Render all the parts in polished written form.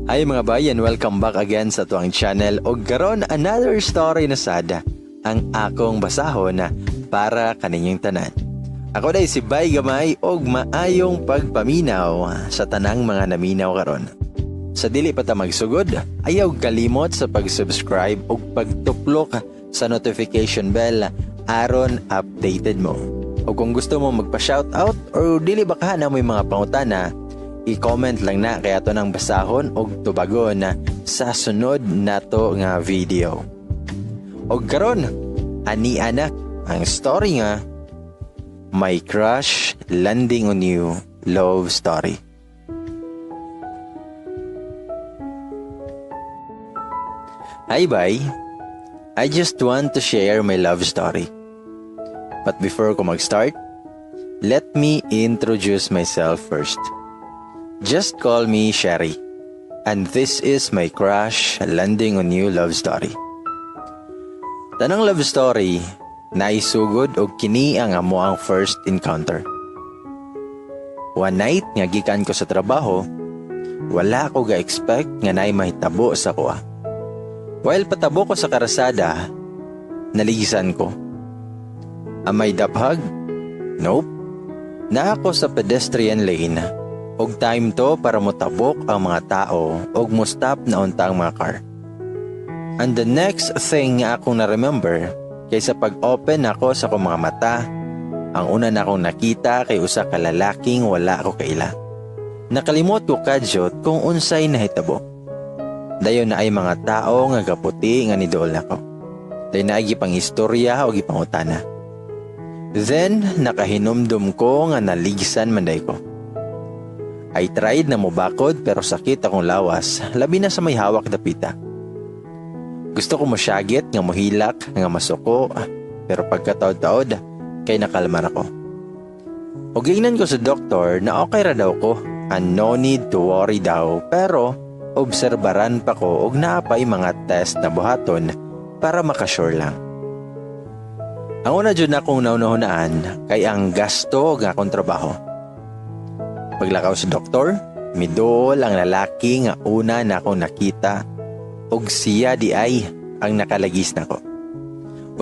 Hi mga bayan, welcome back again sa atuang channel og karon another story na sad ang akong basahon para kaninyong tanan. Ako day si Bay Gamay og maayong pagpaminaw sa tanang mga naminaw karon. Sa dili pa ta magsugod, ayaw kalimot sa pag-subscribe ug pagtuplok sa notification bell aron updated mo. O kung gusto mo magpa-shoutout or dili ba ka na may mga pangutana, i-comment lang na kaya to nang basahon og tubagon sa sunod nato nga video. Og karon, ani anak ang story nga My Crush Landing on You Love Story. Hi bye. I just want to share my love story. But before ko mag-start, let me introduce myself first. Just call me Sherry. And this is my crush landing on you love story. Tanang love story, naisugod og kini ang amo ang first encounter. One night nga gikan ko sa trabaho, wala ko ga-expect nga naay mahitabo sa kuha. While patabo ko sa karasada, naligisan ko. Am I daphag? Nope. Naa ako sa pedestrian lane. Og time to para motabok ang mga tao og mo-stop na unta ang mga car. And the next thing nga akong na-remember, kay sa pag-open nako sa akong mga mata, ang una na akong nakita kay usa ka lalaking wala ako kaila. Nakalimot ko kadyot kung unsay nahitabo. Dayon na ay mga tao nga gaputi nga nidool nako. Dayon na ay gipang istorya o gipangutana. Then, nakahinumdum ko nga naligsan man day ko. I tried na mobakod pero sakit akong lawas, labi na sa may hawak dapita. Gusto ko mosyagit nga mohilak nga masuko, pero pagkataod-taod kay nakalmar ako. Og giingnan ko sa doktor na okay ra daw ko and no need to worry daw, pero obserbaran pa ko og naa pa'y mga test na buhaton para makasure lang. Ang una jud na akong naunahunaan kay ang gasto og akong trabaho. Paglakaw sa doktor, miduol ang lalaki nga una na akong nakita og siya di ay ang nakalagis nako.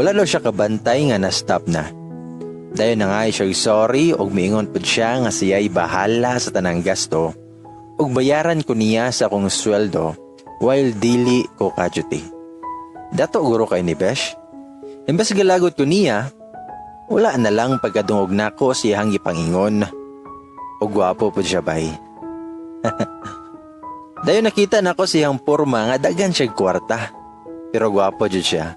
Wala daw siya kabantay nga na-stop na. Dayon na nga siya sorry og miingon pud siya nga siya'y bahala sa tanang gasto og bayaran ko niya sa akong sweldo while dili ko ka-duty. Dato guro kay ni Besh. Imbes galagot ko niya, wala na lang pagkadungog nako siyang gipangingon. O gwapo po siya bay. Dayon nakita nako siyang porma nga daghan siya kwarta. Pero gwapo jud siya.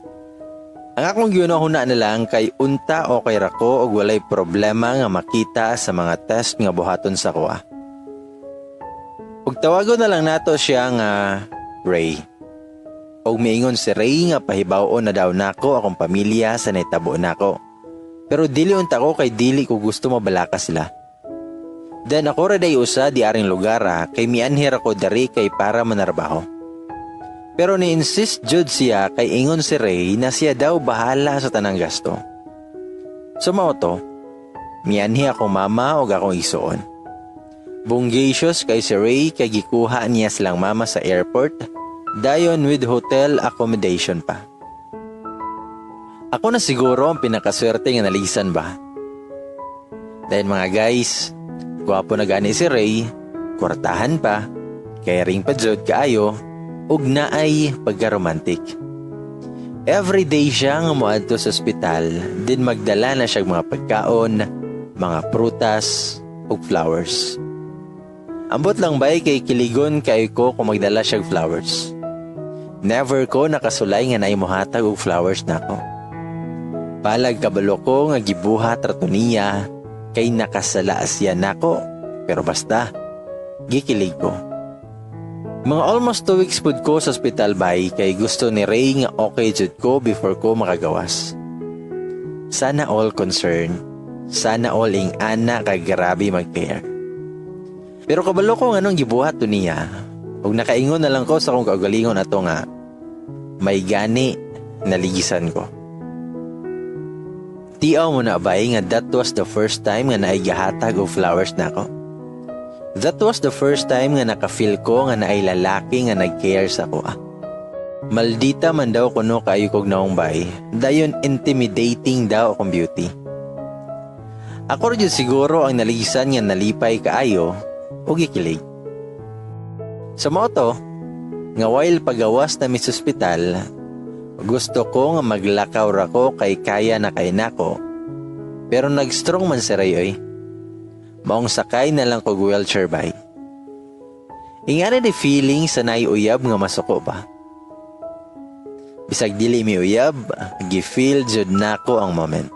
Ang akong giunahuna na lang kay unta okay ra ko og walay problema nga makita sa mga test nga buhaton sa kuha. Og tawagon na lang nato siya nga Ray. Og miingon si Ray nga pahibaw-on na daw nako akong pamilya sa nahitabo nako. Pero dili unta ko kay dili ko gusto mabalaka sila. Then ako ra day usa di aring lugar kay mianhir ako dari kay para manarbaho. Pero ni-insist jud siya kay ingon si Ray na siya daw bahala sa tanang gasto. So mao to, mianhi akong mama og akong igsuon. Bunggasious kay si Ray kay gikuha niya silang mama sa airport, dayon with hotel accommodation pa. Ako na siguro ang pinakaswerte nga nalisan ba. Dahil mga guys, gwapo na gani si Ray, kwartahan pa, caring pa jud kaayo, ug naay pagka-romantic. Every day siya nga moadto sa ospital, din magdala na siya mga pagkaon, mga prutas, ug flowers. Ambot lang bay kay kiligon kay ko kung magdala siya flowers. Never ko nakasulay nga naay mohatag og flowers nako. Palag kabalo ko nga gibuhat ra to niya kay nakasala siya nako, pero basta gikilig ko. Mga almost 2 weeks pud ko sa ospital bay kay gusto ni Ray nga okay jud ko before ko makagawas. Sana all concern, sana all ing ana kay grabe mag-care. Pero kabalo ko nganong gibuhat to niya, ug nakaingon na lang ko sa akong kaugalingon ato nga may gani naligisan ko. Tiaw mo na bay nga that was the first time nga naigahatag og flowers nako. That was the first time nga naka-feel ko nga naay lalaki nga nag-care sa ako. Maldita man daw kuno kaayo kog naong, bay. Dayon intimidating daw akong beauty. Ako ra jud siguro ang naligisan nga nalipay kaayo ug gikilig. Sa mao to, nga while pagawas na mi sa ospital, gusto ko nga maglakaw ra ko kay kaya na kay nako. Pero nag-strong man si Ray oy. Maong sakay na lang kog wheelchair, bay. Ingani di feeling sa naiuyab nga masuko pa. Bisag dili mi uyab, gi-feel jud nako ang moment.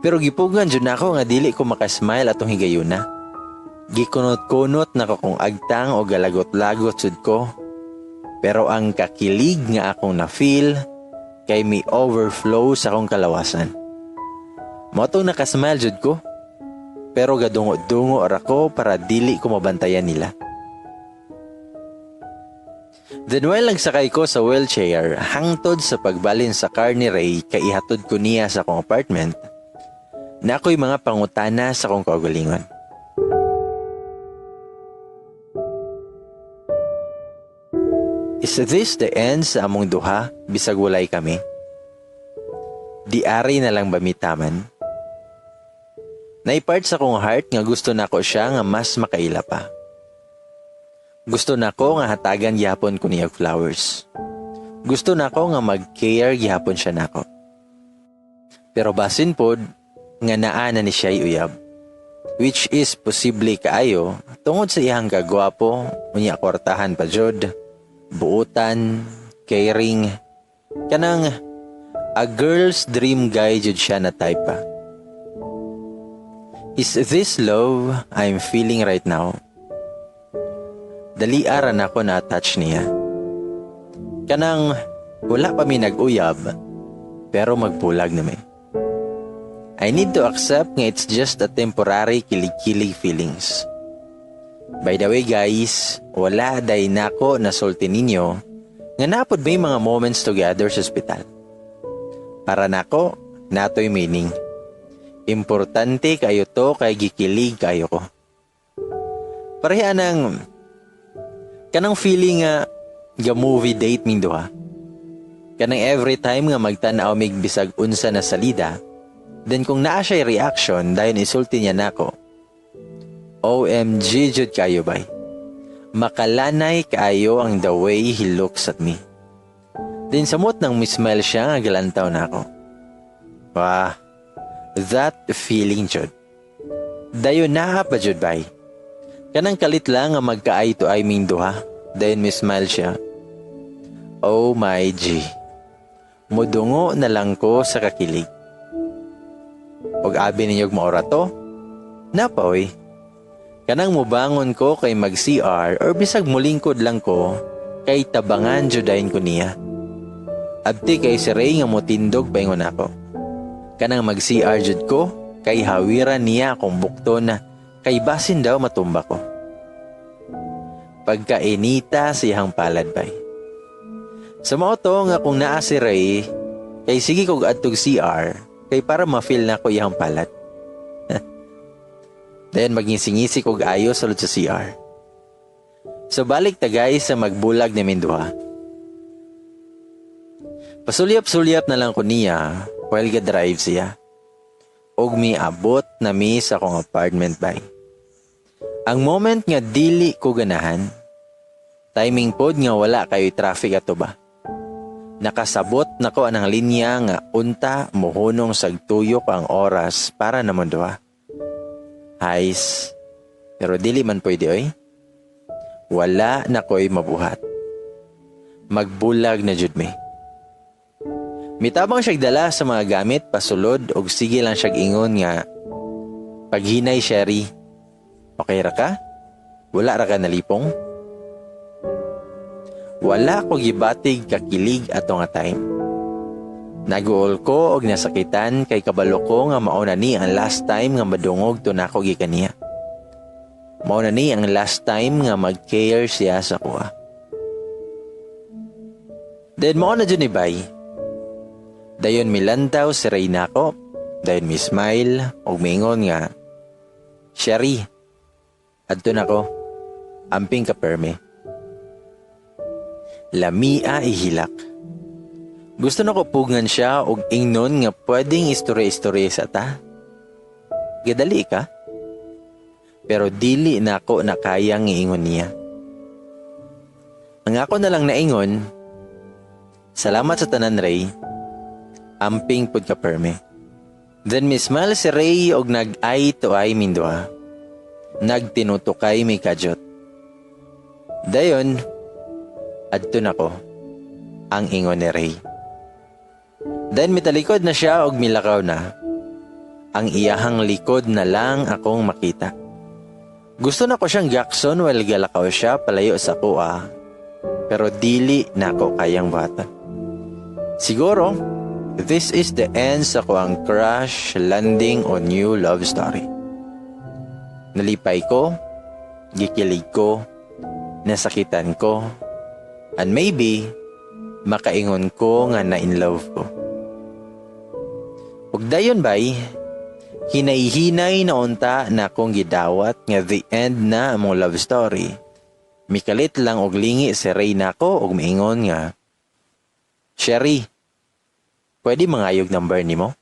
Pero gipugan jud nako nga dili ko makasmile atong higayuna. Gikunot-kunot nako kong agtang o galagot-lagot jud ko. Pero ang kakilig nga akong na-feel kay mi overflow sa akong kalawasan. Mao tong nakasmile jud ko. Pero gadungo-dungo ra ko para dili ko mabantayan nila. Then while nagsakay ko sa wheelchair, hangtod sa pagbalin sa car ni Ray kay ihatod ko niya sa akong apartment, na ako'y mga pangutana sa akong kaugalingon. Is this the end sa among duha bisag walay kami? Di ari na lang ba mitaman? Naipart sa akong heart nga gusto nako siya nga mas makaila pa. Gusto nako nga hatagan gihapon ko niya flowers. Gusto nako nga mag-care gihapon siya nako. Pero basin pod nga naa na ni siya uyab. Which is posible kaayo tungod sa iyang kagwapo, unya kwartahan pa jud, buutan, caring, kanang a girl's dream guy jud siya na type pa. Is this love I'm feeling right now? Dali ara na ako na-attach niya. Kanang wala pa mi nag-uyab, pero magbulag na mi. I need to accept nga it's just a temporary kilig-kilig feelings. By the way guys, wala day nako nasulti ninyo nga napod may mga moments together sa ospital. Para nako, natoy meaning. Importante kayo to kay gikilig kayo ko. Pareha nang kanang feeling nga ga movie date ming duha. Kanang every time nga magtan-aw mig bisag unsa na salida, then kung naa siya reaction dayon isulti niya nako. OMG jud kayo bay. Makalanay kaayo ang the way he looks at me. Then samot nang mismile siya nga galantaw nako. Wah, that feeling jud. Dayon naa pa jud bay. Kanang kalit lang nga magka-eye to eye ming duha. Dayon mismile siya. Oh my G. Mudungo na lang ko sa kakilig. Og abi ninyog maora to? Napa oy. Kanang mubangon ko kay mag-CR or bisag mulingkod lang ko kay tabangan judayin ko niya. Abti kay si Ray nga mutindog paingon ako. Kanang mag-CR jud ko kay hawiran niya akong bukton na kay basin daw matumba ko. Pagkainita siyang palad bay. Sa mao to nga kung naa si Ray kay sige kog adtog CR kay para ma-feel na ko iyang palad. Then magingisi-ngisi kog ayo sulod sa CR. So balik ta guys sa magbulag ni Minduha. Pasulyap-sulyap na lang ko niya while ga-drive siya. Og miabot na mi sa akong apartment bay. Ang moment nga dili ko ganahan, timing pod nga wala kayo traffic ato ba. Nakasabot nako anang linya nga unta mohunong sagtuyok ang oras para namon duha. Hays, pero dili man pwede oy. Wala na ko'y mabuhat. Magbulag na jud mi. Mitabang siyag dala sa mga gamit pasulod og sige lang siyag ingon nga paghinay Sherry. Okay ra ka? Wala ra ka nalipong? Wala ko gibatig kakilig ato nga time. Naguol ko og nasakitan kay kabalo ko nga mao na ni ang last time nga madungog to nako gikan niya. Mao na ni ang last time nga mag-care siya sa kuha. Then mao na jud ni bay. Dayon milantaw si Ray nako. Dayon mi smile og mingon nga, Sherry, Adto nako. Amping ka perme." Lamia ihilak. Gusto nako pugngan siya og ingnon nga pwedeng istorya-istorya sa ta. Gadali ka? Pero dili nako na kayang iingon niya. Ang ako na lang naingon, "Salamat sa tanan, Ray. Amping pud ka perme." Then mi-smile si Ray og nag eye to eye minduha. Nagtinutukay mi kadyot. Dayon, "Adto nako," ang ingon ni Ray. Then mitalikod na siya og milakaw na. Ang iyahang likod na lang akong makita. Gusto nako siyang gakson while galakaw siya palayo sa kuha. Pero dili nako kayang buhaton. Siguro, this is the end sa kuang crash landing on new love story. Nalipay ko, gikilig ko, nasakitan ko, and maybe, makaingon ko nga na in love ko. Ug dayon bay, hinay-hinay na unta na akong gidawat nga the end na among love story. Mikalit lang og lingi si Ray nako og miingon nga, "Sherry, pwede mangayog number nimo?"